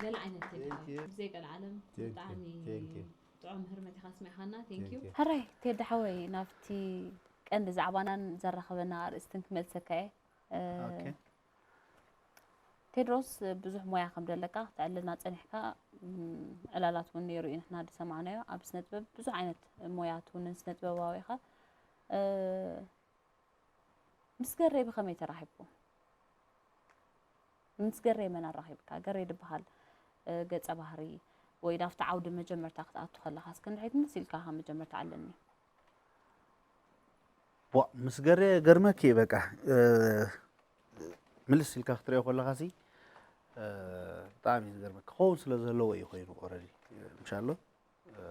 ገለ ዓይነት ቴዲ Thank ሓወይ። you። ብዘይ ቀልዓለም Thank you. ብጣዕሚ Thank you. ጥዑም ህርመት ኢኻ ኣስሚዕኻና። Thank you። Thank you. ሕራይ ቴዲ ሓወይ፣ ናብቲ ቀንዲ ዛዕባናን ዘራኸበና ኣርእስትን ክመልሰካ እየ። እ፣ Okay. ቴድሮስ፣ ብዙሕ ሞያ ከም ዘለካ ክተዕልልና ጸኒሕካ፣ እም፣ ዕላላት እውን ነይሩ እዩ፣ ንሕና ዝሰማዕናዮ። ኣብ ስነ ጥበብ ብዙሕ ዓይነት ሞያ ትውንን ስነ ጥበባዊ ኢኻ። እ፣ ምስ ገሬ ብኸመይ ተራኺብኩም? ምስ ገሬ መን ኣራኺብካ? ገሬ ዝበሃል፣ እ፣ ገጸ ባህሪ ወይ ናብቲ ዓውዲ መጀመርታ ክትኣቱ ከለኻስ ክንድሕሪት ምልስ ኢልካ ካብ መጀመርታ ኣለኒ። ዋ ምስ ገሬ ገርመኪ በቃ እ፣ ምልስ ኢልካ ክትሪኦ ከለኻ ሲ እ፣ ብጣዕሚ እዩ ዝገርመኪ። ክኸውን ስለ ዘለዎ እዩ ኮይኑ ኦረዲ ምሻሎ እ፣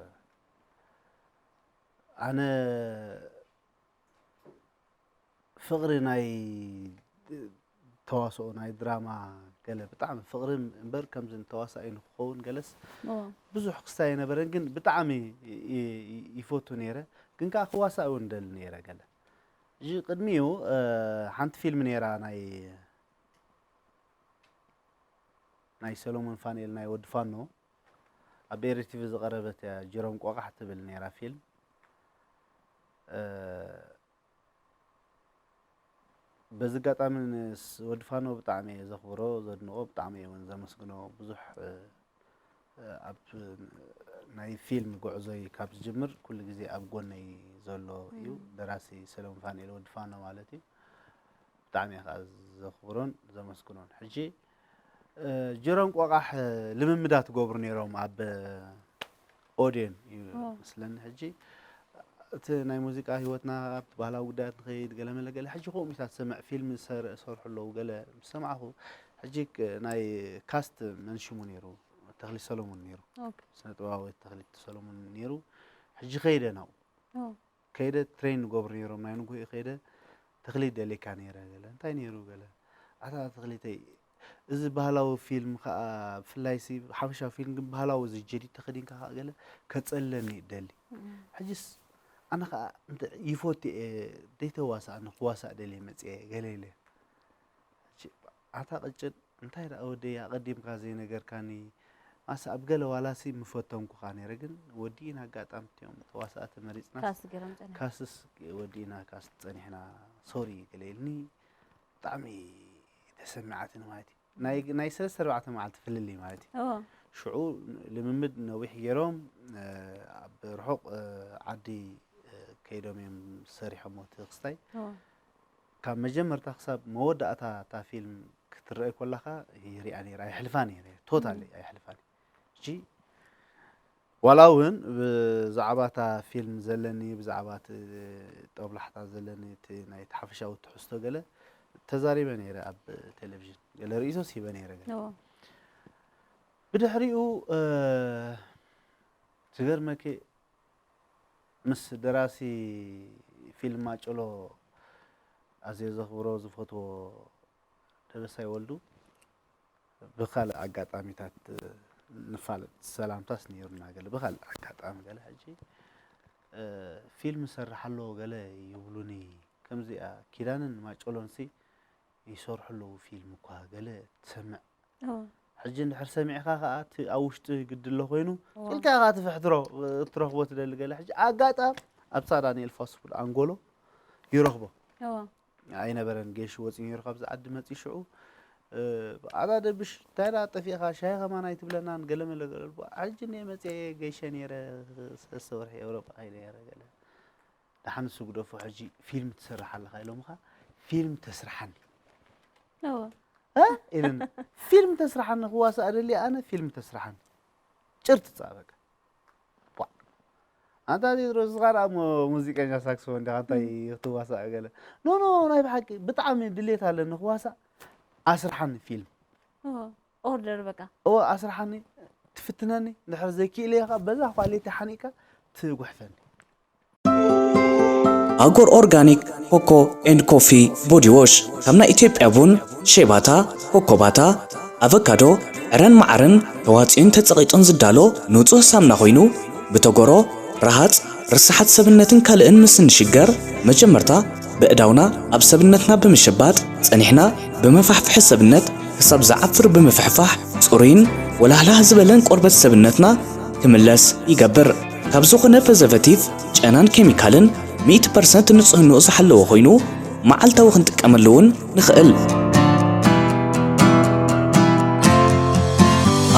ኣነ ፍቕሪ ናይ ተዋስኦ ናይ ድራማ ገለ ብጣዕሚ ፍቕሪ እምበር ከምዚ ንተዋሳኢ ንክኸውን ገለስ እዎ። ብዙሕ ክስታይ ኣይነበረን፣ ግን ብጣዕሚ ይ- ይ- ይፈቱ ነይረ። ግን ከዓ ክዋሳእ እውን ደሊ ነይረ ገለ። እዚ ቅድሚኡ እ፣ ሓንቲ ፊልም ነይራ ናይ ናይ ሰሎሞን ፋንኤል ናይ ወዲ ፋኖ ኣብ ኤሪ ቲቪ ዝቐረበት እያ፣ ጅሮም ቆቃሕ ትብል ነይራ ፊልም። እ፣ በዚ ኣጋጣሚ ንስ ወዲ ፋኖ ብጣዕሚ እየ ዘኽብሮ፣ ዘድንቆ፣ ብጣዕሚ እየ እውን ዘመስግኖ። ብዙሕ እ፣ ኣብ ናይ ፊልም ጉዕዞይ ካብ ዝጅምር ኩሉ ግዜ ኣብ ጎነይ ዘሎ እዩ። ደራሲ ሰለሙን ፋንኤል ወዲ ፋኖ ማለት እዩ። ብጣዕሚ እየ ከዓ ዘኽብሮን ዘመስግኖን። ሕጂ እ፣ ጅሮም ቆቃሕ እ፣ ልምምዳት ትገብሩ ነይሮም ኣብ እ፣ ኦዴን እዩ ኦ። መስለኒ። ሕጂ እቲ ናይ ሙዚቃ ህይወትና ኣብቲ ባህላዊ ጉዳያት ንኸይድ ገለ መለ ገለ ሕጂ ከምኡ ኢታ ትሰምዕ ፊልም ዝሰር- ዝሰርሑ ኣለዉ ገለ ምስ ሰማዕኹ ሕጂ ክ- ናይ ካስት መን ሽሙ ነይሩ ተኽሊ ሰሎሞን ነይሩ ኦኬ። ስነ ጥበባዊ ተኽሊ ሰሎሞን ነይሩ። ሕጂ ከይደ ናብኡ ኦ። ከይደ ትሬን ንገብሩ ነይሮም ናይ ንጉሆ ከይደ ተኽሊ ደሌካ ነይረ ገለ እንታይ ነይሩ ገለ ኣታ ተኽሊተይ እዚ ባህላዊ ፊልም ከዓ ብፍላይ ሲ ሓበሻዊ ፊልም ግን ባህላዊ እዚ ጀዲድ ተኸዲንካ ከዓ ገለ ከፀልለኒ ይደሊ። ሕጅስ ኣነ ከዓ እንተ ይፈቱ እየ ደይተዋሳእኒ ክዋሳእ ደልየ መፅየ ገለ ኢለ ኣታ ቅጭን እንታይ ደኣ ወደይ ኣቐዲምካ ዘይነገርካኒ ማስ ኣብ ገለ ዋላሲ ምፈተንኩኻ ነይረ ግን ወዲእና ኣጋጣሚ እቲኦም ተዋሳእቲ መሪፅና ካስት ገይሮም ጸኒሖም። ካስስ ወዲእና ካስ ፀኒሕና ሶሪ ገለ ኢልኒ ብጣዕሚ ተሰሚዓትኒ ማለት እዩ ናይ ናይ ሰለስተ ኣርባዕተ መዓልቲ ፍልልይ ማለት እዩ እዎ ሽዑ ልምምድ ነዊሕ ገይሮም ኣብ ርሑቕ ዓዲ ከይዶም እዮም ሰሪሖሞ እቲ ክስታይ እዎ ካብ መጀመርታ ክሳብ መወዳእታ እታ ፊልም ክትረአ ኮላካ ይሪኣ ነይረ ኣይሕልፋን እየ ቶታሊ ኣይሕልፋን ሕጂ ዋላ እውን ብዛዕባ እታ ፊልም ዘለኒ ብዛዕባ እቲ ጦብላሕታ ዘለኒ እቲ ናይ ሓፈሻዊ ትሕዝቶ ገለ ተዛሪበ ነይረ ኣብ ቴሌቪዥን ገለ ርእይቶ ሲበ ነይረ ገለ እዎ ብድሕሪኡ ዝገርመኪ ምስ ደራሲ ፊልም ማጨሎ ኣዝየ ዘኽብሮ ዝፈትዎ ደበሳይ ወልዱ ብኻልእ ኣጋጣሚታት ንፋለጥ ሰላምታስ ነይሩና ገለ ብኻልእ ኣጋጣሚ ገለ ሕጂ ፊልም ሰርሕ ኣለዎ ገለ ይብሉኒ ከምዚኣ ኪዳንን ማጨሎንሲ ይሰርሑ ኣለዉ ፊልም እኳ ገለ ትሰምዕ ሕጂ እንድሕር ሰሚዕካ ከዓ እቲ ኣብ ውሽጢ ግዲ ኣሎ ኮይኑ ኢልካ ከዓ ትፍሕትሮ ትረኽቦ ትደሊ ገለ ሕጂ ኣጋጣም ኣብታ ዳንኤል ፋስፉል ኣንጎሎ ይረኽቦ ኣይነበረን ጌሽ ወፂ ነይሩ ካብዚ ዓዲ መፂ ሽዑ ኣታ ደብሽ እንታይ ዳ ጠፊእኻ ሻሂ ከማን ኣይትብለናን ገለመለ ገለልቦ ሕጂ እንደ መፅአ ገይሸ ነይረ ሰለስተ ወርሒ ኤውሮጳ ከይደ ነይረ ገለ ደሓን ንሱ ግደፎ ሕጂ ፊልም ትሰርሕ ኣለኻ ኢሎምኻ ፊልም ተስርሓኒ እዎ እ ኢሉኒ ፊልም ተስርሓኒ ክዋሳእ ደልየ ኣነ ፊልም ተስርሓኒ ጭርትፃ በቃ ቧዕ። ኣንታ ቴድሮስ እስኻ ደኣ እሞ ሙዚቀኛ ሳክስፎን ዲኻ እንታይ ክትዋሳእ ገለ ኖ ኖ ናይ ብሓቂ ብጣዕሚ ድሌት ኣለኒ ክዋሳእ ኣስርሓኒ ፊልም እዎ ኦርደር በቃ እወ ኣስርሓኒ ትፍትነኒ እንድሕር ዘይክእለ ኢኻ በዛ ኳሊቲ ሓኒእካ ትጉሕፈኒ ኣጎር ኦርጋኒክ ኮኮ ኤንድ ኮፊ ቦዲ ዎሽ ካብ ናይ ኢትዮጵያ ቡን፣ ሼባታ፣ ኮኮባታ፣ ኣቨካዶ፣ ዕረን መዓርን ተዋፅኡን ተፀቒጡን ዝዳሎ ንፁህ ሳምና ኮይኑ ብተጎሮ፣ ረሃፅ፣ ርስሓት ሰብነትን ካልእን ምስ እንሽገር መጀመርታ ብእዳውና ኣብ ሰብነትና ብምሽባጥ ፀኒሕና ብመፋሕፍሒ ሰብነት ክሳብ ዝዓፍር ብምፍሕፋሕ ፅሩይን ወላህላህ ዝበለን ቆርበት ሰብነትና ክምለስ ይገብር። ካብ ዝኾነ ፕሪዘርቨቲቭ፣ ጨናን ኬሚካልን ሚእቲ ፐርሰንት ንጽህንኡ ዝሓለወ ኮይኑ፣ መዓልታዊ ክንጥቀመሉ እውን ንኽእል።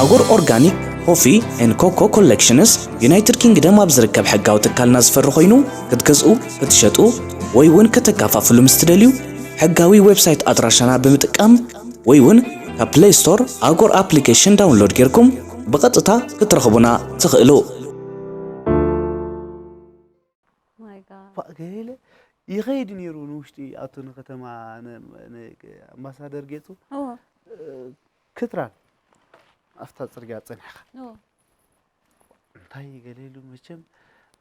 ኣጎር ኦርጋኒክ ኮፊ ኤንድ ኮኮ ኮሌክሽንስ፣ ዩናይትድ ኪንግደም ኣብ ዝርከብ ሕጋዊ ትካልና ዝፈሪ ኮይኑ፣ ክትገዝኡ፣ ክትሸጡ ወይ እውን ከተከፋፍሉ ምስ ትደልዩ፣ ሕጋዊ ዌብሳይት ኣድራሻና ብምጥቃም ወይ እውን ካብ ፕሌይ ስቶር ኣጎር ኣፕሊኬሽን ዳውንሎድ ጌርኩም ብቐጥታ ክትረኽቡና ትኽእሉ። My God. ፋ- ገለ ይኸይድ ነይሩ ንውሽጢ ኣቶ ንከተማ ን- ን- ኣምባሳደር ጌፁ እዎ ክትራን ኣብታ ፅርግያ ፀኒሕካ እዎ እንታይ ገለ ኢሉ መቸም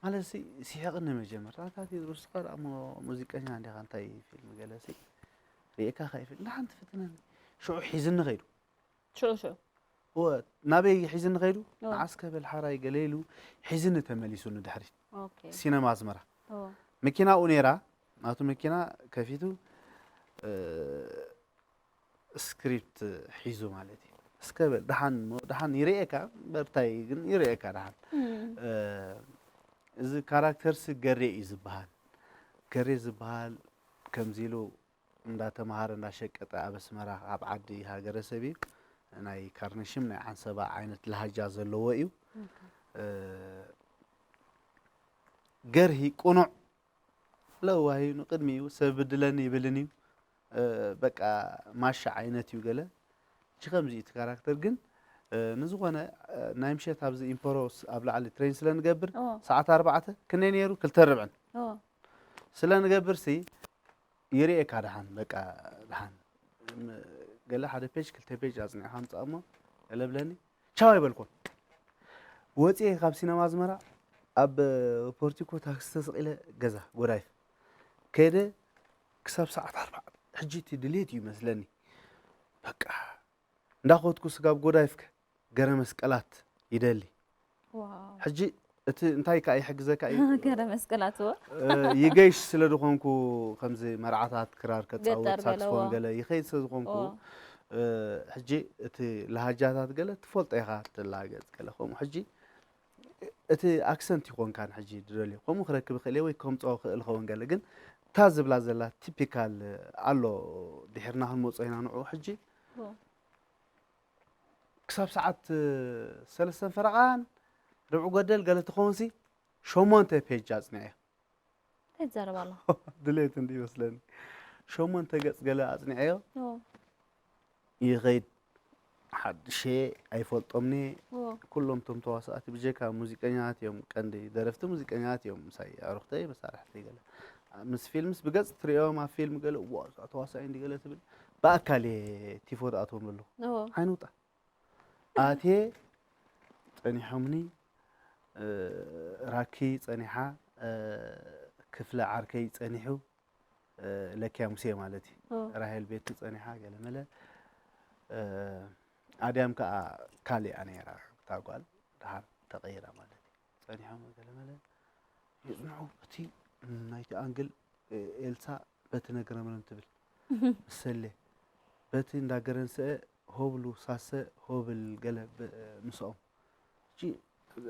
ማለት ሲ ሲሕቕኒ መጀመርታ ኣታ ቴድሮስ ኻል ኣሞ ሙዚቀኛ እንዲኻ እንታይ ፊልም ገለ ሲ ርእካ ኸይፊል ንሓንቲ ፍትነኒ ሽዑ ሒዝኒ ኸይዱ ሽዑ ሽዑ እወ ናበይ ሒዝኒ ኸይዱ እወ። ንዓስከ በል ሓራይ ገለ ኢሉ ሒዝኒ ተመሊሱ ንድሕሪት ኦኬ ሲነማ ኣስመራ እዎ መኪናኡ ነይራ ናቱ መኪና ከፊቱ እ፣ ስክሪፕት ሒዙ ማለት እዩ እስከ በል ደሓን እሞ ደሓን ይርእየካ በርታይ ግን ይርእየካ ደሓን እም፣ እ፣ እዚ ካራክተርሲ ገሬ እዩ ዝበሃል ገሬ ዝበሃል ከምዚ ኢሉ እንዳተምሃረ እንዳሸቀጠ ኣብ ኣስመራ ኣብ ዓዲ ሃገረሰብ እዩ ናይ ካርነሽም ናይ ዓንሰባ ዓይነት ላሃጃ ዘለዎ እዩ እ፣ ገርሂ ቁኑዕ ለዋሂ ንቅድሚኡ ሰብ ብድለኒ ይብልን እዩ እ፣ በቃ ማሻ ዓይነት እዩ ገለ እቺ ከምዚ እቲ ካራክተር ግን እ፣ ንዝኾነ እ፣ ናይ ምሸት ኣብዚ ኢምፐሮስ ኣብ ላዕሊ ትሬን ስለ ንገብር ኦ። ሰዓት ኣርባዕተ ክንደይ ነይሩ ክልተ ርብዕን ኦ፣ ስለ ንገብር ሲ ይርእየካ ደሓን በቃ ደሓን ም- ገለ ሓደ ፔጅ ክልተ ፔጅ ኣፅኒዕካ ምፃእ እሞ ገለ ብለኒ ቻው ኣይበልኩን ወፂኤ ካብ ሲነማ ኣዝመራ ኣብ ፖርቲኮ ታክሲ ተሰቂለ ገዛ ጎዳይፍ ከይደ ክሳብ ሰዓት ኣርባዕተ ሕጂ እቲ ድሌት እዩ መስለኒ በቃ እንዳኸድኩ ስጋብ ጎዳይፍከ ገረ መስቀላት ይደሊ ዋው ሕጂ እቲ እንታይ ከዓ ይሕግዘካ እዩ ገረ መስቀላት እዎ እ፣ ይገይሽ ስለ ዝኾንኩ ከምዚ መርዓታት ክራር ከፃውት ገጠር ገለ፣ ሳክስፎን ዋ። ገለ ይኸይድ ስለ ዝኾንኩ ኦ። እ፣ ሕጂ እቲ ለሃጃታት ገለ ትፈልጦ ኢኻ ትላገፅ ገለ ከምኡ ሕጂ እቲ ኣክሰንት ይኾንካን ሕጂ ድደልዮ ከምኡ ክረክብ ይኽእል እየ ወይ ከምፅኦ ክእል ኸውን ገለ ግን እታ ዝብላ ዘላ ቲፒካል ኣሎ ድሕርና ክንመፆ ኢና ንዑ ሕጂ ኦ። ክሳብ ሰዓት ሰለስተን ፈረቓን ርብዒ ጎደል ገለ ትኸውን ሲ ሸሞንተ ፔጅ ኣፅኒዐ እንታይ ትዛረብ ኣለኹ ድሌት እንዲ ይመስለኒ ሸሞንተ ገፅ ገለ ኣፅኒዐዮ ኦ፣ ይኸይድ ሓድሸ ኣይፈልጦምኒ ኦ፣ ኩሎም ቶም ተዋሳእቲ ብጀካ ሙዚቀኛት እዮም ቀንዲ ደረፍቲ ሙዚቀኛት እዮም ምሳይ ኣዕሩኽተይ መሳርሕተይ ገለ ምስ ፊልምስ ብገፅ ትሪኦም ኣብ ፊልም ገለ ዋ እዛ ተዋሳኢ እንዲ ገለ ትብል ብኣካል እየ ቲፎ ዝኣትዎም ዘለኹ ኦ፣ ዓይንውጣ ኣትየ ፀኒሖምኒ እ፣ ራኪ ፀኒሓ እ፣ ክፍለ ዓርከይ ፀኒሑ እ፣ ለኪያ ሙሴ ማለት እዩ ኦ፣ ራሄል ቤቱ ፀኒሓ ገለመለ እ፣ ኣድያም ከዓ ካሊኣ ነይራ እታ ጓል ደሓር ተቐይራ ማለት እዩ ፀኒሖም ገለመለ ይፅንሑ እቲ ናይቲ ኣንግል እ፣ ኤልሳ በቲ ነገረ መለም ትብል ምሰሌ በቲ እንዳገረንስአ ሆብሉ ሳሰ ሆብል ገለ ብ- ምስኦም ሕጂ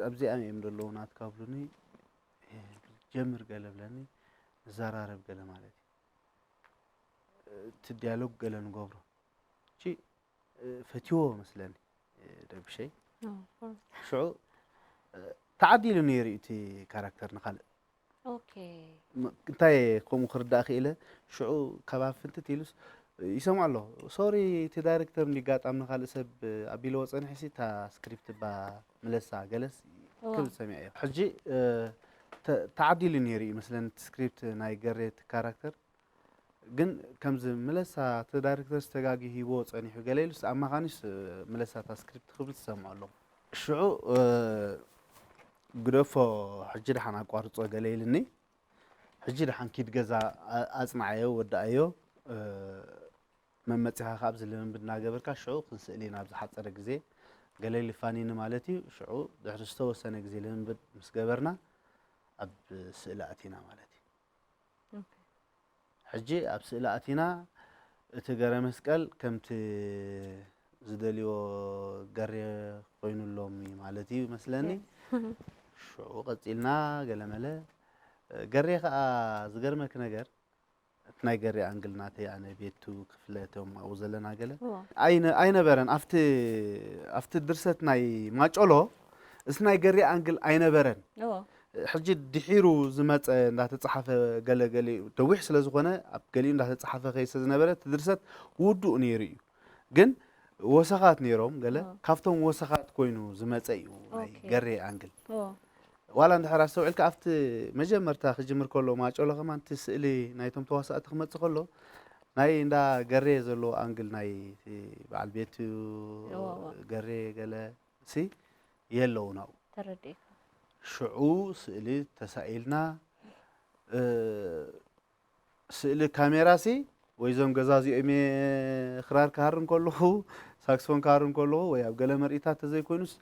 ኣብዚኣም እዮም ዘለዉ ናትካ ብሉኒ እ፣ ጀምር ገለ ብለኒ ንዘራረብ ገለ ማለት እዩ እቲ ዲያሎግ ገለ ንገብሮ ሕጂ እ፣ ፈትዎ መስለኒ እ፣ ደብሸይ ኦ፣ ኦፍኮርስ። ሽዑ እ፣ ተዓዲሉ ነይሩ እዩ እቲ ካራክተር ንካልእ ኦኬ ም- እንታይ ከምኡ ክርዳእ ክኢለ ሽዑ ከባቢ ፍንትት ኢሉስ ይሰምዖ ኣሎ ሶሪ እቲ ዳይሬክተር እንዲ ጋጣም ንካልእ ሰብ ኣቢልዎ ፀኒሕሲ እታ ስክሪፕት ባ ምለሳ ገለስ እዋ። ክብል ሰሚዐ ሕጂ እ፣ ተ- ተዓዲሉ ነይሩ እዩ መስለኒ እቲ ስክሪፕት ናይ ገሬ እቲ ካራክተር ግን ከምዚ ምለሳ እቲ ዳይሬክተር ዝተጋጊ ሂቦ ፀኒሑ ገለ ኢሉስ ኣማኻኒስ ምለሳ እታ ስክሪፕት ክብል ትሰምዖ ኣለኹ ሽዑ እ፣ ግደፎ ሕጂ ደሓን ኣቋርፆ ገለ ኢልኒ ሕጂ ደሓን ኪድ ገዛ ኣ- ኣፅንዓዮ ወድኣዮ እ፣ መመፂኻ ካብ ኣብዚ ልምምድ እናገበርካ ሽዑ ክንስእል ኢና ኣብ ዝሓፀረ ግዜ ገለ ልፋኒኒ ማለት እዩ ሽዑ ድሕሪ ዝተወሰነ ግዜ ልምምድ ምስ ገበርና ኣብ ስእሊ ኣቲና ማለት እዩ ኦኬ። ሕጂ ኣብ ስእሊ ኣቲና እቲ ገረ መስቀል ከምቲ ዝደልዮ ገሬ ኮይኑሎም እዩ ማለት እዩ መስለኒ። ሽዑ ቀጺልና ገለመለ ገሬ ከኣ ዝገርመኪ ነገር እቲ ናይ ገሬ ኣንግል ናተይ ኣነ ቤቱ ክፍለ እቶም ኣብኡ ዘለና ገለ ኣይነ- ኣይነበረን ኣብቲ ኣብቲ ድርሰት ናይ ማጮሎ እቲ ናይ ገሬ ኣንግል ኣይነበረን። ሕጂ ድሒሩ ዝመጸ እንዳተጻሓፈ ገለ ገሊኡ ደዊሕ ስለ ዝኾነ ኣብ ገሊኡ እንዳተጻሓፈ ከይሰ ዝነበረ እቲ ድርሰት ውዱእ ነይሩ እዩ። ግን ወሰኻት ነይሮም ገለ ካብቶም ወሰኻት ኮይኑ ዝመጸ እዩ ናይ ገሬ ኣንግል። ዋላ እንድሕር ኣስተውዒልካ ኣብቲ መጀመርታ ክጅምር ከሎ ማጨሎ ከማን እቲ ስእሊ ናይቶም ተዋሳእቲ ክመጽእ ከሎ ናይ እንዳ ገሬ ዘለዎ ኣንግል ናይ በዓል ቤቱ ገሬ ገለ ሲ የለውን ኣብኡ። ሽዑ ስእሊ ተሳኢልና ስእሊ ካሜራ ሲ ወይ ዞም ገዛ እዚኦም እየ ክራር ክሃር እንከለኹ ሳክስፎን ክሃር እንከለኹ ወይ ኣብ ገለ መርኢታት ተዘይኮይኑስ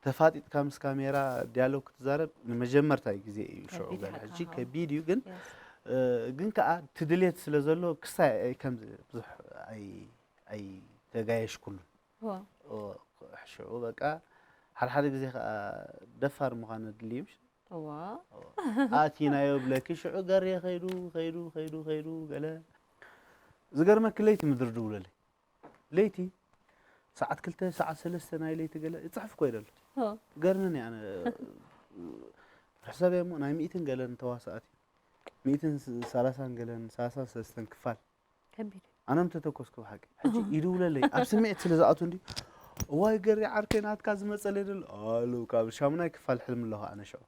ተፋጢጥካ ምስ ካሜራ ዲያሎግ ክትዛረብ ንመጀመርታይ ግዜ እዩ። ሽዑ ገለ ሕጂ ከቢድ እዩ ግን ግን ከዓ ትድሌት ስለ ዘሎ ክሳይ ከም ብዙሕ ኣይተጋየሽኩሉን። ሽዑ በቃ ሓደ ሓደ ግዜ ከዓ ደፋር ምዃን ኣድሊ እዩ። ኣቲናዮ ብለኪ ሽዑ ገሬ ከይዱ ከይዱ ከይዱ ከይዱ ገለ ዝገርመኪ ለይቲ ምድሪ ድውለለይ ለይቲ ሰዓት ክልተ ሰዓት ሰለስተ ናይ ለይቲ ገለ እፅሕፍ ኮይደሉ ገርመኒ ኣነ ሕሰብ እሞ ናይ ሚእትን ገለን ተዋሳእቲ ሚእትን ሰላሳን ገለን ሰላሳን ሰለስተን ክፋል ከቢድ ኣነ ምተተኮስኩ ብሓቂ ሕጂ ይድውለለይ ኣብ ስምዒት ስለ ዝኣቱ እንዲ እዋይ ገሪ ዓርከይ ናትካ ዝመፀለይ ደሎ ኣሉ ካብ ሻሙናይ ክፋል ሕልም ኣለኹ ኣነ ሽዑ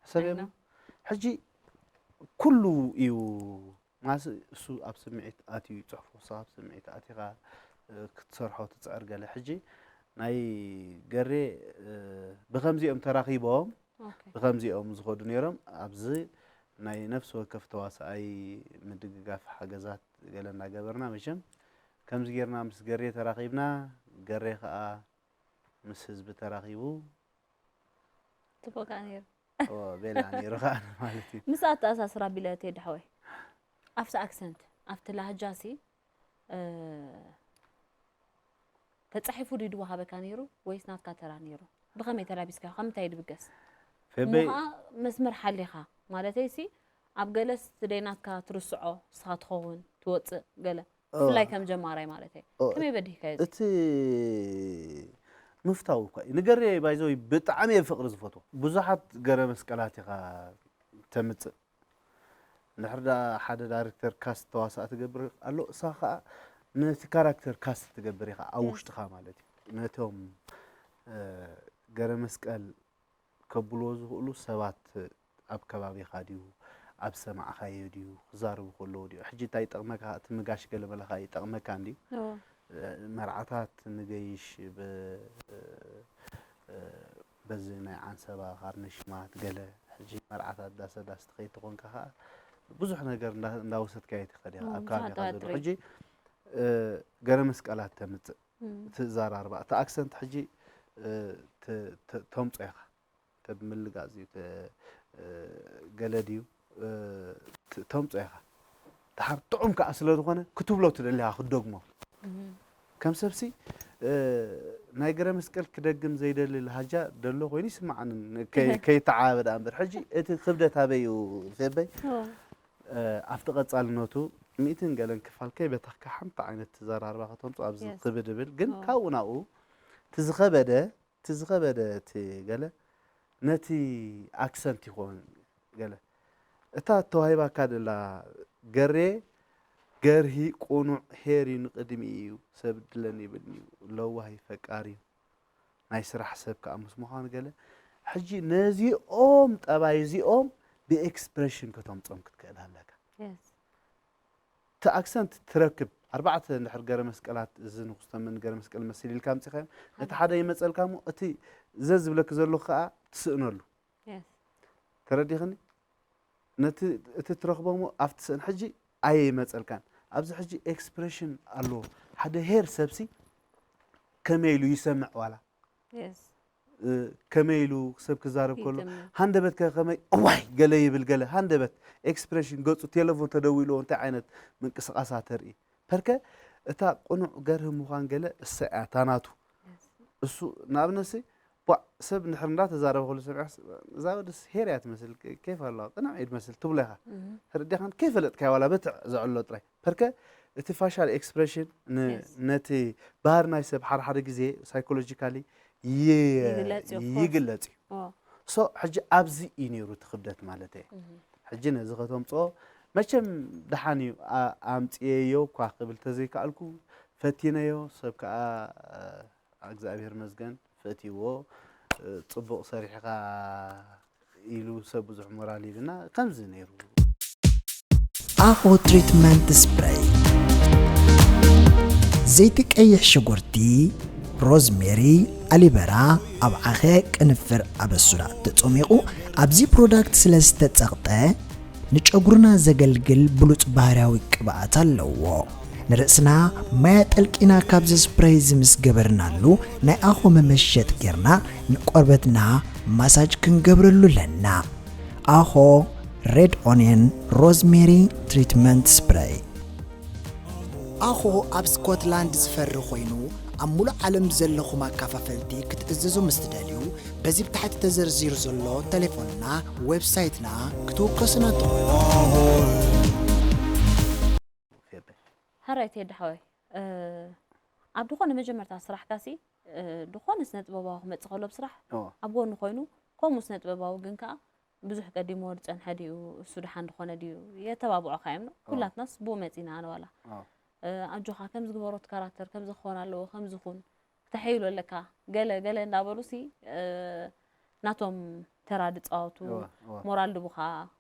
ሕሰብ እሞ ሕጂ ኩሉ እዩ ማስ እሱ ኣብ ስምዒት ኣትዩ ይፅሕፎ ንስኻ ኣብ ስምዒት ኣቲኻ ክትሰርሖ ትፅዕር ገለ ሕጂ ናይ ገሬ ብከምዚኦም ተራኺቦም ብከምዚኦም ዝኸዱ ነይሮም ኣብዚ ናይ ነፍሲ ወከፍ ተዋሳኣይ ምድግጋፍ ሓገዛት ገለ እናገበርና መቸም ከምዚ ጌርና ምስ ገሬ ተራኺብና ገሬ ከዓ ምስ ህዝቢ ተራኺቡ ጽቡቅ ከኣ ነይሩ ቤላ ነይሩ ከዓ ማለት እዩ ምስ ኣተኣሳስራ ቢለ ቴዲ ሓወይ ኣብቲ ኣክሰንት ኣብቲ ላህጃ ሲ ተጻሒፉ ድዩ ድወሃበካ ነይሩ ወይስ ናትካ ተራ ነይሩ? ብኸመይ ተላቢስካዮ? ካብ ምንታይ ድብገስ? እሞ ፌበይ ከዓ መስመር ሓሊኻ ማለተይ ሲ ኣብ ገለስ ትደይ ናትካ ትርስዖ ንስኻ ትኸውን ትወፅእ ገለ ብፍላይ ከም ጀማራይ ማለተይ ከመይ በዲህካዮ? እዚ እቲ ምፍታው እኳ እዩ ንገሬ ባይዘወይ ብጣዕሚ እየ ፍቅሪ ዝፈትዎ ብዙሓት ገረ መስቀላት ኢኻ ተምፅእ እንድሕር ደኣ ሓደ ዳይሬክተር ካስት ተዋሳእ ትገብር ኣሎ እሳ ከዓ ነቲ ካራክተር ካስት ትገብር ኢኻ ኣብ ውሽጥኻ ማለት እዩ ነቶም ገረ መስቀል ከብልዎ ዝኽእሉ ሰባት ኣብ ከባቢኻ ድዩ ኣብ ዝሰማዕኻዮ ድዩ ክዛረቡ ከለዉ ድዩ ሕጂ እንታይ ይጠቕመካ እቲ ምጋሽ ገለመለ ከዓ ይጠቕመካ እንድዩ መርዓታት ንገይሽ በዚ ናይ ዓንሰባ ካርነሽማት ገለ ሕጂ መርዓታት ዳሰ ዳስ ትኸይድ ተኾንካ ከዓ ብዙሕ ነገር እንዳወሰድካዮ ትኸድ ኢኻ ኣብ ከባቢኻ ዘሎ ሕጂ ገረ መስቀላት ተምፅእ ትዛራርባ እቲ ኣክሰንት ሕጂ ተምፆ ኢኻ ተምልጋፅ እዩ ገለ ድዩ ተምፆ ኢኻ ድሓር ጥዑም ከዓ ስለ ዝኾነ ክትብሎ ትደሊ ኢኻ ክትደግሞ ከም ሰብሲ ናይ ገረ መስቀል ክደግም ዘይደሊ ለሃጃ ደሎ ኮይኑ ይስማዓኒ ከይተዓበ ደኣ እምበር ሕጂ እቲ ክብደት ኣበይ እዩ ፌበይ ኣብቲ ቀፃልነቱ ሚእትን ገለን ክፋል ከይበተኽካ ሓንቲ ዓይነት ተዘራርባ ከተምፅኦ ኣብዚ ክብድ እብል ግን ካብኡ ናብኡ እቲ ዝኸበደ እቲ ዝኸበደ እቲ ገለ ነቲ ኣክሰንት ይኸውን ገለ እታ ተዋሂባካ ደላ ገሬ ገርሂ ቁኑዕ ሄር እዩ ንቅድሚ እዩ ሰብ ድለኒ ይብልኒ እዩ ለዋሂ ፈቃር እዩ ናይ ስራሕ ሰብ ከዓ ምስ ምዃኑ ገለ ሕጂ ነዚኦም ጠባይ እዚኦም ብኤክስፕሬሽን ከተምፆም ክትክእል ኣለካ እቲ ኣክሰንት ትረክብ ኣርባዕተ እንድሕር ገረ መስቀላት እዚ ንኩስተምን ገረ መስቀል መሲል ኢልካ ኣምፂኻዮም እቲ ሓደ ይመፀልካ እሞ እቲ ዘዝብለኪ ዘለኹ ከዓ ትስእነሉ ተረዲኽኒ ነቲ እቲ ትረኽቦ እሞ ኣብቲ ስእን ሕጂ ኣየ ይመፀልካን ኣብዚ ሕጂ ኤክስፕሬሽን ኣለዎ ሓደ ሄር ሰብሲ ከመይ ኢሉ ይሰምዕ ዋላ ከመይ ኢሉ ሰብ ክዛረብ ከሎ ሃንደበት ከ ከመይ እዋይ ገለ ይብል ገለ ሃንደበት ኤክስፕሬሽን ገፁ ቴሌፎን ተደዊልዎ እንታይ ዓይነት ምንቅስቃሳ ተርኢ ፐርከ እታ ቅኑዕ ገርህ ምዃን ገለ እሳ እያ እታ ናቱ። እሱ ንኣብነትሲ ቧዕ ሰብ እንድሕር እንዳተዛረበ ከሎ ሰሚዐስ፣ እዛ ወድስ ሄር እያ ትመስል፣ ኬፍ ኣለዋ፣ ቅንዕ እዩ ትመስል ትብሎ ኢኻ። ተረዲኻን ከይፈለጥካዮ ዋላ በትዕ ዘዕሎ ጥራይ። ፐርከ እቲ ፋሻል ኤክስፕሬሽን ን-፣ Yes. ነቲ ባህሪ ናይ ሰብ ሓደ ሓደ ግዜ ሳይኮሎጂካሊ ይ-፣ ይግለጽ እዩ፣ of course. ይግለጽ እዩ። ኦ። ሶ ሕጂ ኣብዚ እዩ ነይሩ እቲ ክብደት ማለት እየ። ሕጂ ነዚ ከተምጽኦ መቸም ደሓን እዩ፣ ኣ-፣ ኣምጽኤዮ እኳ ክብል ተዘይከኣልኩ ፈቲነዮ፣ ሰብ ከኣ፣ እ፣ እግዚኣብሔር መስገን ፈትይዎ፣ እ፣ ጽቡቕ ሰሪሕኻ ኢሉ ሰብ ብዙሕ ሞራል ይብና፣ ከምዚ ነይሩ። ኣኾ ትሪትመንት ስፕሬይ፣ ዘይቲ ቀይሕ ሽጉርቲ፣ ሮዝሜሪ፣ ኣሊበራ፣ ኣብዓኸ፣ ቅንፍር፣ ኣበሱዳ ተጸሚቑ ኣብዚ ፕሮዳክት ስለ ዝተጸቕጠ ንጨጉርና ዘገልግል ብሉጽ ባህርያዊ ቅብኣት ኣለዎ። ንርእስና ማይ ኣጠልቂና ካብዚ ስፕሬይ እዚ ምስ ገበርናሉ ናይ ኣኾ መመሸጥ ጌርና ንቆርበትና ማሳጅ ክንገብረሉ ኣለና። ኣኾ ሬድ ኦንየን ሮዝሜሪ ትሪትመንት ስፕሬይ። ኣኾ ኣብ ስኮትላንድ ዝፈሪ ኮይኑ ኣብ ሙሉእ ዓለም ዘለኹም ኣካፋፈልቲ ክትእዘዙ ምስ ትደልዩ በዚ ብታሕቲ ተዘርዚሩ ዘሎ ቴሌፎንና ዌብሳይትና ክትውከሱና ትኽእሉ። ሕራይ ቴዲ ሓወይ፣ እ፣ ኣብ ዝኾነ መጀመርታ ስራሕካ ሲ፣ እ፣ ዝኾነ ስነ ጥበባዊ ክመጽእ ከሎ ብስራሕ ኦ፣ ኣብ ጎኒ ኮይኑ፣ ከምኡ ስነ ጥበባዊ ግን ከኣ ብዙሕ ቀዲሞ ዝጸንሐ ድዩ፣ እሱ ደሓን ዝኾነ ድዩ፣ የተባብዑኻ እዮም። ኦ። ኩላትናስ ብኡ መጺና ኣነ ዋላ። ኦ። እ፣ ኣጆኻ ከምዚ ግበሮ፣ እቲ ካራክተር ከምዚ ክኾን ኣለዎ፣ ከምዚ ኩን፣ ክተሐይሎ ኣለካ፣ ገለ ገለ እንዳበሉ ሲ፣ እ፣ ናቶም ተራ ድጻወቱ፣ እወ፣ እወ። ሞራል ድቡኻ፣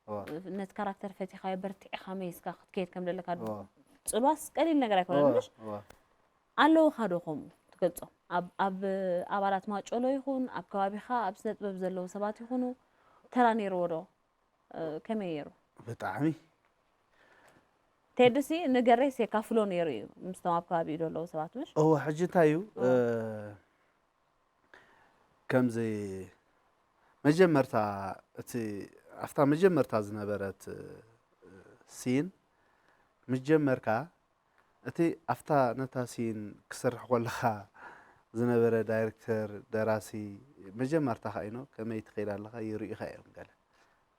እወ። ነቲ ካራክተር ፈቲኻዮ በርቲዕኻ መይስካ ክትከይድ ከም ዘለካ እወ። ጽልዋስ ቀሊል ነገር ኣይኮነን። እወ፣ ምሽ እወ። ኣለውኻ ዶ ከምኡ ትገልጾም? ኣብ፣ ኣብ ኣባላት ማጨሎ ይኹን፣ ኣብ ከባቢኻ፣ ኣብ ስነ ጥበብ ዘለዉ ሰባት ይኹኑ፣ ተራ ነይርዎ ዶ? እ፣ ከመይ ነይሩ? ብጣዕሚ። ቴድሲ ንገሬስ የካፍሎ ነይሩ እዩ፣ ምስቶም ኣብ ከባቢኡ ዘለዉ ሰባት፣ ምሽ? እወ፣ ሕጂ እንታይ እዩ? እወ። እ፣ ከምዚ መጀመርታ፣ እቲ፣ ኣብታ መጀመርታ ዝነበረት፣ እ፣ ሲን፣ ምስ ጀመርካ፣ እቲ ኣብታ ነታ ሲን ክሰርሕ ከለኻ ዝነበረ ዳይሬክተር፣ ደራሲ፣ መጀመርታኻ ኢኖ ከመይ ትኸይድ ኣለኻ ይርእዩኻ እዮም ገለ።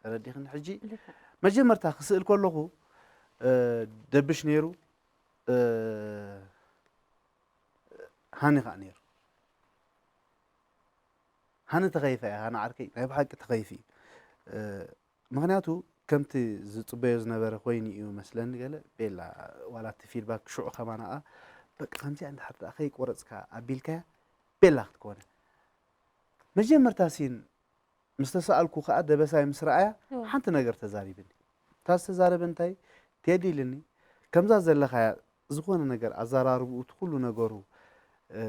ተረዲኽኒ? ሕጂ ልክዕ። መጀመርታ ክስእል ከለኹ፣ እ፣ ደብሽ ነይሩ፣ እ፣ ሃኒ ኸኣ ነይሩ። ሃኒ ተኸይፈ እያ፣ ሃኒ ዓርከይ፣ ናይ ብሓቂ ተኸይፊ እዩ። እ፣ ምኽንያቱ ከምቲ ዝጽበዮ ዝነበረ ኮይኑ እዩ መስለኒ ገለ። ቤላ፣ ዋላ እቲ ፊድባክ ሽዑ ከማና ኸኣ፣ በቃ ከምዚኣ እንድሕር ደኣ ከይቆረጽካ ኣቢልካያ፣ ቤላ ክትኮነ። መጀመርታ ሲን ምስ ተሰኣልኩ ኸኣ ደበሳይ ምስ ረኣያ፣ እወ። ሓንቲ ነገር ተዛሪብኒ። እታ ዝተዛረበ እንታይ? ቴዲ ኢልኒ፣ ከምዛ ዘለኻያ ዝኾነ ነገር ኣዘራርብኡ፣ እቲ ኩሉ ነገሩ፣ እ፣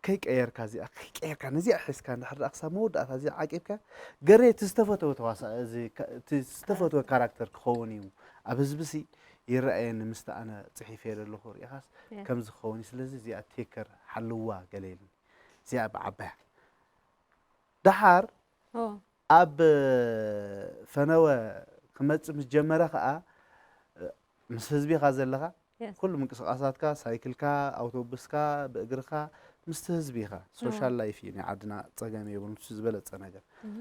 ከይቀየርካ እዚኣ፣ ከይቀየርካ ነዚኣ ሒዝካ እንድሕር ደኣ ክሳብ መወዳእታ እዚኣ ዓቂብካ፣ ገሬ እቲ ዝተፈተወ ተዋሳእ፣ እዚ ካ-፣ እቲ ዝተፈተወ ካራክተር ክኸውን እዩ። ኣብ ህዝብሲ ይረኣየኒ ምስቲ ኣነ ጽሒፈዮ ዘለኹ ርኢኻስ Yes. ከምዚ ክኸውን እዩ። ስለዚ እዚኣ ቴከር ሓልዋ ገለ ኢልኒ። እዚኣ ብዓባያ። ደሓር ኦ፣ ኣብ ፈነወ ክመጽእ ምስ ጀመረ ኸኣ፣ ምስ ህዝቢ ኢኻ ዘለኻ። Yes. ኩሉ ምንቅስቓሳትካ፣ ሳይክልካ፣ ኣውቶቡስካ፣ ብእግርኻ፣ ምስቲ ህዝቢ ኢኻ። ሶሻል ላይፍ እዩ ናይ ዓድና፣ ጸገም የብሉን። ንሱ ዝበለጸ ነገር። እህ።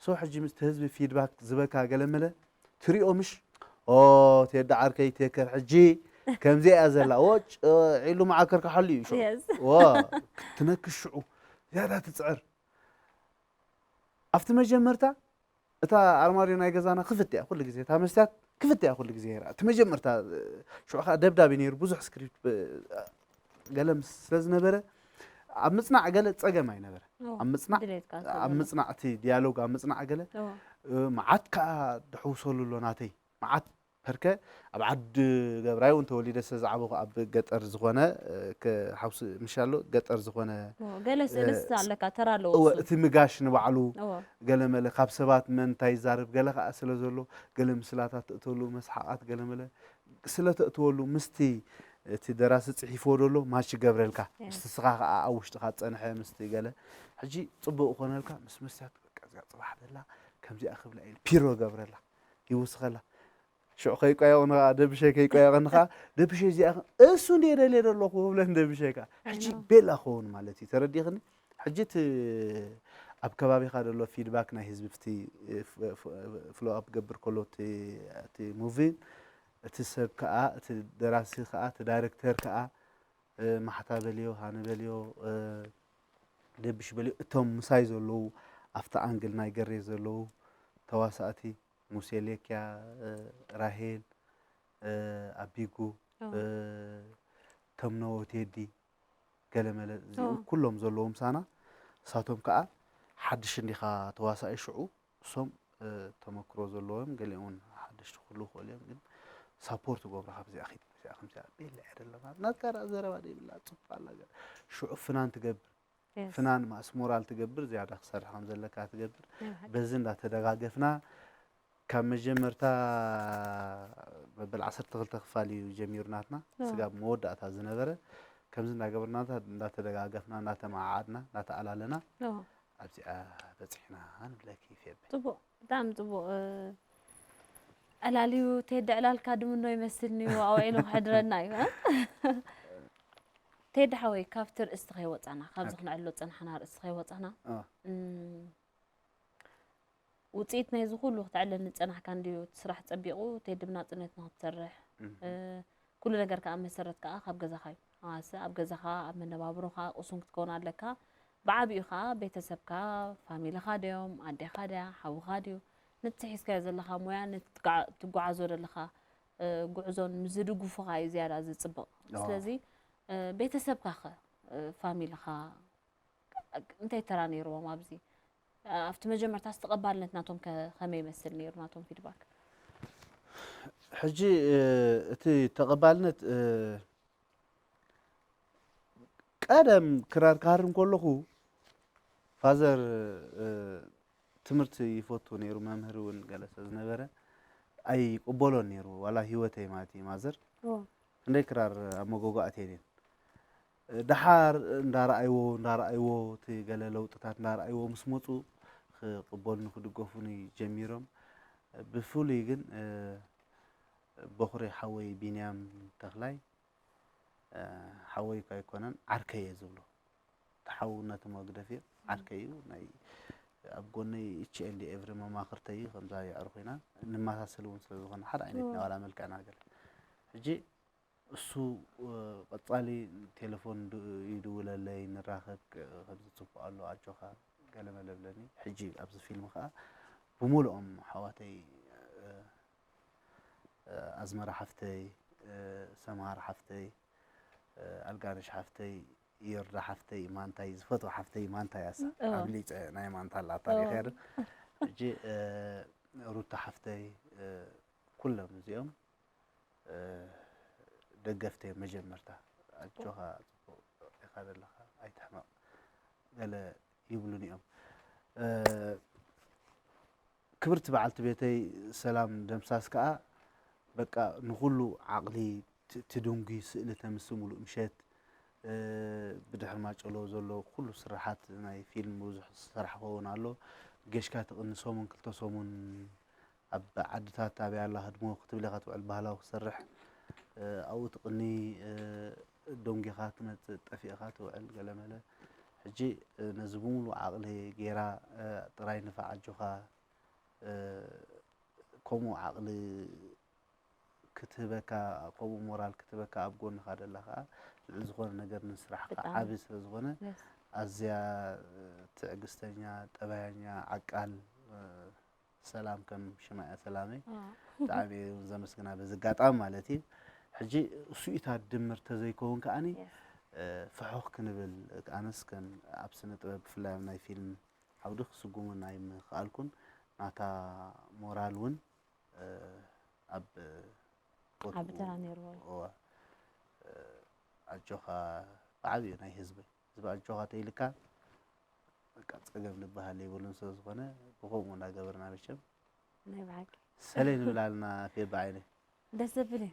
ሶ ሕጂ ምስቲ ህዝቢ ፊድባክ ዝበካ ገለ መለ ትሪኦ ምሽ? ኦ፣ ቴዲ ዓርከይ ቴከር ሕጂ ከምዚኣ እያ ዘላ። ኦ፣ ጭ-፣ ዒሉ መዓከርካ ሓሉ እዩ ሽዑ። Yes. ዋ፣ ክትነክስ ሽዑ ዝያዳ ትጽዕር። ኣብቲ መጀመርታ እታ ኣርማድዮ ናይ ገዛና ክፍት እያ ኩሉ ግዜ። እታ መስትያት ክፍት እያ ኩሉ ግዜ ነይራ። እቲ መጀመርታ፣ ሽዑ ኸኣ ደብዳብ እዩ ነይሩ። ብዙሕ ስክሪፕት ብ-፣ ገለ ምስ ስለ ዝነበረ ኣብ ምጽናዕ ገለ ጸገም ኣይነበረ። ኦ፣ ኣብ ምጽናዕ፣ ድሌትካ ኣብ ዝገብረሉ። ምጽናዕ እቲ ዲያሎግ ኣብ ምጽናዕ ገለ፣ ኦ፣ እ፣ መዓት ከኣ ድሕውሰሉ ኣሎ ናተይ። መዓት ፐርከ ኣብ ዓዲ ገብራይ እውን ተወሊደ ስለ ዝዓበኹ ኣብ ገጠር ዝኾነ፣ እ፣ ከ-፣ ሓውሲ ምሻሎ ገጠር ዝኾነ፣ ኦ፣ ገለ እ፣ ስእልስ ኣለካ፣ ተራ ኣለዎ እወ፣ እሱ። እቲ ምጋሽ ንባዕሉ እወ። ገለ መለ ካብ ሰባት መን እንታይ ይዛረብ ገለ ከኣ ስለ ዘሎ፣ ገለ ምስላታት ተእትወሉ፣ መስሓቓት ገለ መለ ስለ ተእትወሉ፣ ምስቲ እቲ ደራሲ ጽሒፍዎ ደሎ ማች ይገብረልካ። Yes. ምስቲ ስኻ ከኣ ኣብ ውሽጥኻ ዝጸንሐ ምስቲ ገለ። ሕጂ ጽቡቕ ይኾነልካ፣ ምስ መስትያት በቃ እዚኣ ጽባሕ ደላ ከምዚኣ ክብላ ኢሉ ፒሮ ይገብረላ፣ ይውስኸላ። ሽዑ ከይቋየቕኒ ከዓ ደብሸ ከይቋየቕኒ ከዓ ደብሸ እዚኣ እሱ እንደ ደልየ ዘለኹ ብለን ደብሸ ከዓ ሕጂ know። ቤላ ክኸውን ማለት እዩ። ተረዲኽኒ? ሕጂ እቲ ኣብ ከባቢኻ ዘሎ ፊድባክ ናይ ህዝቢ እቲ ፍሎ ኣፕ ገብር ከሎ እቲ ሙቪ እቲ ሰብ ከዓ እቲ ደራሲ ከዓ እቲ ዳይሬክተር ከዓ ማሕታ በልዮ ሃኒ በልዮ ደብሽ በልዮ እቶም ምሳይ ዘለዉ ኣብቲ ኣንግል ናይ ገሬ ዘለዉ ተዋሳእቲ ሙሴ ሌክያ ራሄል ኣቢጉ ተምነዎ ቴዲ ገለመለ እዚኦም ኩሎም ዘለዎም ሳና እሳቶም ከዓ ሓድሽ እንዲኻ ተዋሳኢ ሽዑ እሶም ተመክሮ ዘለዎም ገሊኦም ሓደሽቲ ክህሉ ክኽእሉ እዮም ግን ሳፖርት ገብሩ ካብዚኣ ኪድ ዚኣ ከምዚኣ ቤላ እያ ደለና ናትካ ደኣ ዘረባ ደይብላ ፅቡቅ ኣላ ገለ ሽዑ ፍናን ትገብር ፍናን ማእስ ሞራል ትገብር ዝያዳ ክሰርሕ ከም ዘለካ ትገብር በዚ እንዳተደጋገፍና ካብ መጀመርታ መበል ዓሰርተ ክልተ ክፋል እዩ ጀሚሩ ናትና ስጋብ መወዳእታ ዝነበረ ከምዚ እንዳገበርና እንዳተደጋገፍና እንዳተመዓዓድና እንዳተኣላለና ኣብዚኣ በፂሕና ንብለኪ ፌበ ፅቡቅ ብጣዕሚ ፅቡቅ ዕላልዩ ቴዲ ዕላልካ ድምኖ ይመስልኒ ኣውዒሉ ክሕድረና እዩ ቴዲ ሓወይ ካብቲ ርእስቲ ከይወፃና ካብዚ ክነዕሎ ፀናሕና ርእስቲ ከይወፃና ውፅኢት ናይዚ ኩሉ ክተዕለኒ ዝፀናሕካ እንድዩ እቲ ስራሕ ፀቢቑ ቴዲ ብናፅነት ንክትሰርሕ ኩሉ ነገር ከዓ መሰረት ከዓ ካብ ገዛኻ እዩ ኣዋስ ኣብ ገዛኻ ኣብ መነባብሮኻ ቁሱን ክትከውን ኣለካ ብዓብኡ ከዓ ቤተሰብካ ፋሚልኻ ድዮም ኣዴኻ ድያ ሓውኻ ድዩ ነቲ ሒዝካዮ ዘለኻ ሞያ ነቲ ትጓዓዞ ዘለኻ ጉዕዞን ምስ ዝድግፉኻ እዩ ዝያዳ ዝፅብቕ ስለዚ ቤተሰብካ ኸ ፋሚልኻ እንታይ ተራ ነይርዎም ኣብዚ ኣብቲ መጀመርታ ዝተቐባልነት ናቶም ከመይ ይመስል ነይሩ ናቶም ፊድባክ ሕጂ እቲ ተቐባልነት ቀደም ክራር ክሃርም ከለኹ ፋዘር ትምህርቲ ይፈቱ ነይሩ መምህር እውን ገለ ስለ ዝነበረ ኣይቅበሎን ነይሩ ዋላ ህይወተይ ማለት እዩ ማዘር ክንደይ ክራር ኣብ መጎጎ ኣትየን እየን ደሓር እንዳረኣይዎ እንዳረኣይዎ እቲ ገለ ለውጥታት እንዳረኣይዎ ምስ መፁ ክቅበሉኒ ክድገፉኒ ጀሚሮም ብፍሉይ ግን በኹሪ ሓወይ ቢንያም ተኽላይ ሓወይ እኳ ኣይኮነን ዓርከይ እየ ዝብሎ ተሓውነትም ግደፍ እዩ ዓርከይ እዩ ናይ ኣብ ጎነይ እች ኤንድ ኤቭሪ መማክርተይ እዩ ከምዛ የዕርኩ ኢና ንመሳሰል እውን ስለ ዝኾነ ሓደ ዓይነት ናይ ዋላ መልክዕና ገለ ሕጂ እሱ ቀጻሊ ቴሌፎን ይድውለለይ ንራኸብ ከምዚ ጽቡቅ ኣሎ ኣጆኻ ገለ መለ ብለኒ ሕጂ ኣብዚ ፊልም ከዓ ብምሉኦም ሓዋተይ ኣዝመራ ሓፍተይ ሰምሃር ሓፍተይ ኣልጋነሽ ሓፍተይ ዮርዳ ሓፍተይ ማንታይ ዝፈትዋ ሓፍተይ ማንታይ ኣሳ ኣብሊፀ ናይ ማንታ ኣላ ታሪክ ያደ ሕጂ ሩታ ሓፍተይ ኩሎም እዚኦም ደገፍቲ እዮም መጀመርታ ኣጆኻ ፅቡቅ ኢኻ ዘለኻ ኣይትሕመቕ ገለ ይብሉን እዮም ክብርቲ በዓልቲ ቤተይ ሰላም ደምሳስ ከዓ በቃ ንኩሉ ዓቕሊ ትድንጉ ስእሊ ተምሲ ሙሉእ ምሸት ብድሕሪ ማጨሎ ዘሎ ኩሉ ስራሓት ናይ ፊልም ብዙሕ ዝሰራሕ ክኸውን ኣሎ ጌሽካ ትቕኒ ሰሙን ክልተ ሰሙን ኣብ ዓድታት ኣበይ ኣላ ህድሞ ክትብል ኢኻ ትውዕል ባህላዊ ክሰርሕ ኣብኡ ትቕኒ ደንጊኻ ትመፅእ ጠፊእኻ ትውዕል ገለመለ ሕጂ ነዚ ብምሉ ዓቕሊ ጌራ ጥራይ ንፋዕ ኣጆኻ ከምኡ ዓቕሊ ክትህበካ ከምኡ ሞራል ክትህበካ ኣብ ጎንኻ ደላ ከዓ ልዕሊ ዝኾነ ነገር ንስራሕካ ዓቢ ስለ ዝኾነ ኣዝያ ትዕግስተኛ ጠባያኛ ዓቃል ሰላም ከም ሽማያ ሰላመይ ብጣዕሚ እውን ዘመስግና በዚ ኣጋጣሚ ማለት እዩ ሕጂ እሱኢታት ድምር ተዘይከውን ከዓኒ ፍሑኽ ክንብል ኣነስ ከም ኣብ ስነ ጥበብ ብፍላይ ኣብ ናይ ፊልም ዓውዲ ክስጉሙን ኣይምኽኣልኩን ናታ ሞራል እውን ኣብ ዓቢ ተራ ነይርዎ እዩ ኣጆኻ ብዓብዩ ናይ ህዝቢ ህዝቢ ኣጆኻ ተይልካ በቃ ፀገም ዝበሃል የብሉን ስለ ዝኾነ ብከምኡ እናገበርና መቸም ናይ ብሓቂ ሰለይ ንብላልና ፌባ ዓይነይ ደስ ዘብል እዩ